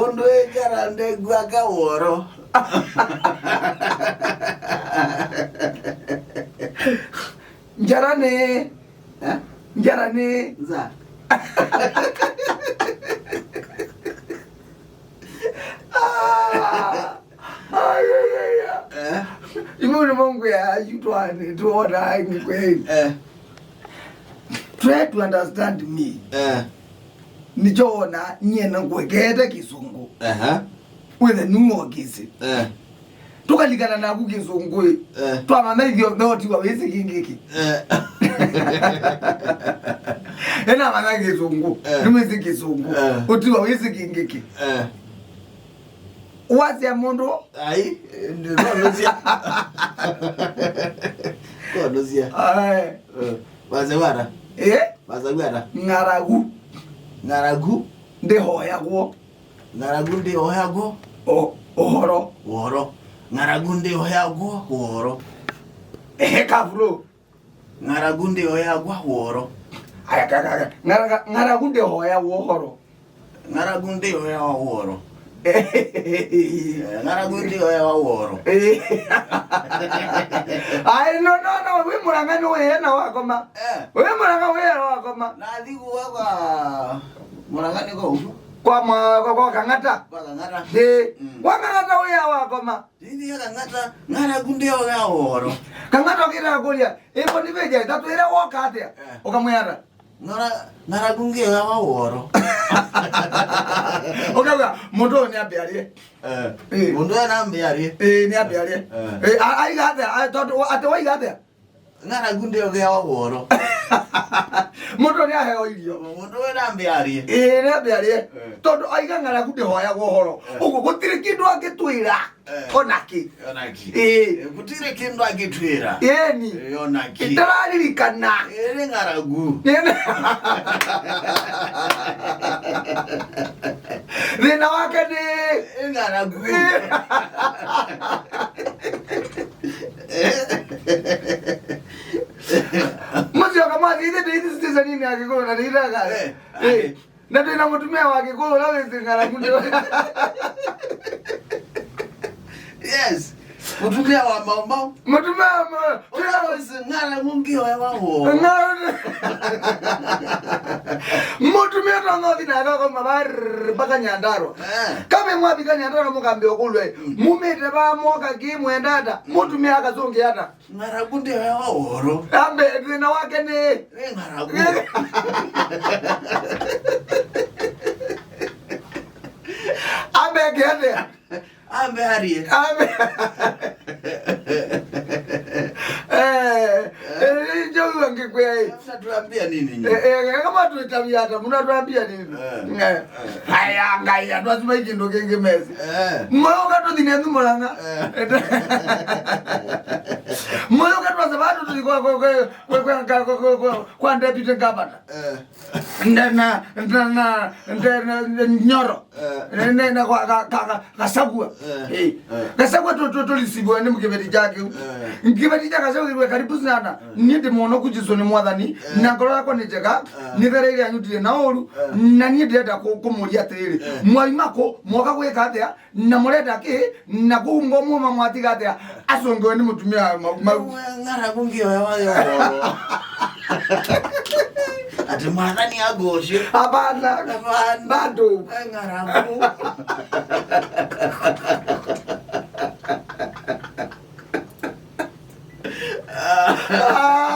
Mundu wĩ njara ndĩnguaga woro. Njara nĩ Eh? njara nĩ Nza. Ah! Ai, ai, ai, ai. Eh? Imwe mungu ya yutwane tuona ngikweli. Eh. Try to understand me. Eh. Nichoona nyena ngwekete kizungu. Aha. Wethe nuogisi. Eh. Tukalikana naku kizungu. Eh. Twamama ithio notiwa wisi kingiki. Eh. Ena mana kizungu. Eh. Nimwisi kizungu. Eh. Utiwa wisi kingiki. Eh. Wasia mundu Ai, ndikonosia. Konosia. eh Wazewara. eh Wazewara. ng'aragu Ng'aragu. ndihoyagwo Ng'aragu ndĩohagwo ũhoro woro. Ng'aragu ndĩohagwo woro. ehe kaburo Ng'aragu ndĩohagwo woro. Aya, ka- ka- ka. Ng'aragu ndihoyagwo ũhoro. Ng'aragu ndĩohagwo woro. Eh, Ng'aragu ndĩohagwo woro. Ai, no no no wĩ mũrang'a nĩ wĩye na wakoma. Eh. Wĩ mũrang'a wĩye na wakoma. Nathi guo kwa Murang'a nĩ kũu. Kwa kwa Kang'ata. Kwa Kang'ata. Ĩ, Mm. kwa Kang'ata wĩya wakoma. Thiĩ Kang'ata, ng'aragu ndĩohagwo woro. Kang'ata ũkĩenda kũria ĩko nĩ bĩnja tatwĩre woka atĩa. Eh. Ũkamwĩra Ng'aragu ngĩohagwo woro. ũkauga mũndũ ũyũ nĩ ambe arie. Eh. Eh. Mũndũ ũyũ nambe arie. Ĩ, nĩ ambe arie. Eh. Ĩ, aiga atĩa? Tondũ atĩ waiga atĩa? Ng'aragu ndĩohagwo woro. Mũndũ nĩ aheo irio. Mũndũ ũyũ nambe arie. Ĩĩ nĩ ambe arie. Eh. Tondũ aiga ng'aragu ndĩhoyagwo ũhoro. Eh. Ũguo gũtirĩ kĩndũ angĩtwĩra Eh. onakĩ. Onaki. Ĩĩ. Gũtirĩ kĩndũ angĩtwĩra. Ĩni. Onaki. Ndĩraririkana. Ĩrĩ ng'aragu. Thĩna wake nĩ Ĩ ng'aragu. Mũcioka mwathiĩ ithe ndĩ citizen-inĩ ya Gĩkũyũ na ndĩiraga. Eh, Ĩ, na ndĩna mũtumia wa Gĩkũyũ ũrĩa wĩci ng'aragu ndĩ. Yes. Mũtumia wa Mau Mau. Mũtumia wa Ũrĩa wĩci ng'aragu ngĩohewa woro. Mutumia tongothi na agakoma barrrr mpaka Nyandarua. Eh. Kame mwabika Nyandarua mukambe okulwe mumite bamoka kimwendata mutumia akazungiata Ng'aragu ndĩohewa woro. ambe thina wake ni Ĩ ng'aragu. ambe ngiathia Ambe arie. ambe eh eh njogu ngikwia Mnatuambia nini nyinyi? Eh, kama tuitabia hata mnatuambia nini? Eh. Eh. Haya ngai andu acio mai kindu kingi meci. Eh. Moyo tuthine thumuranga. Moyo twase vandu tuthi kwa kwa deputy governor. Eh. Na na na na na Nyoro. Eh. Na na kwa Gachagua. Eh. Eh. Eh. Gachagua tulisibiwa ni mkibeti chake. Eh. Nkibeti cha Gachagua karibu sana. Niĩ ndĩ mũhonoku Jesũ nĩ mwathani na ngoro yakwa nĩ njega nĩ thereire yanyu ndirĩ na ũru na niĩ ndĩrenda kũmũria atĩrĩrĩ mwaima kũ mwoka gwĩka atĩa na mũrenda kĩ na kũu ngomuma mwatiga atĩa acũngĩwe nĩ mũtumia wa Mau Mau. Ng'aragu ngĩohewa woro. Atĩ mwathani agocwo. Hapana. Hapana. Bado. Ng'aragu. Ah.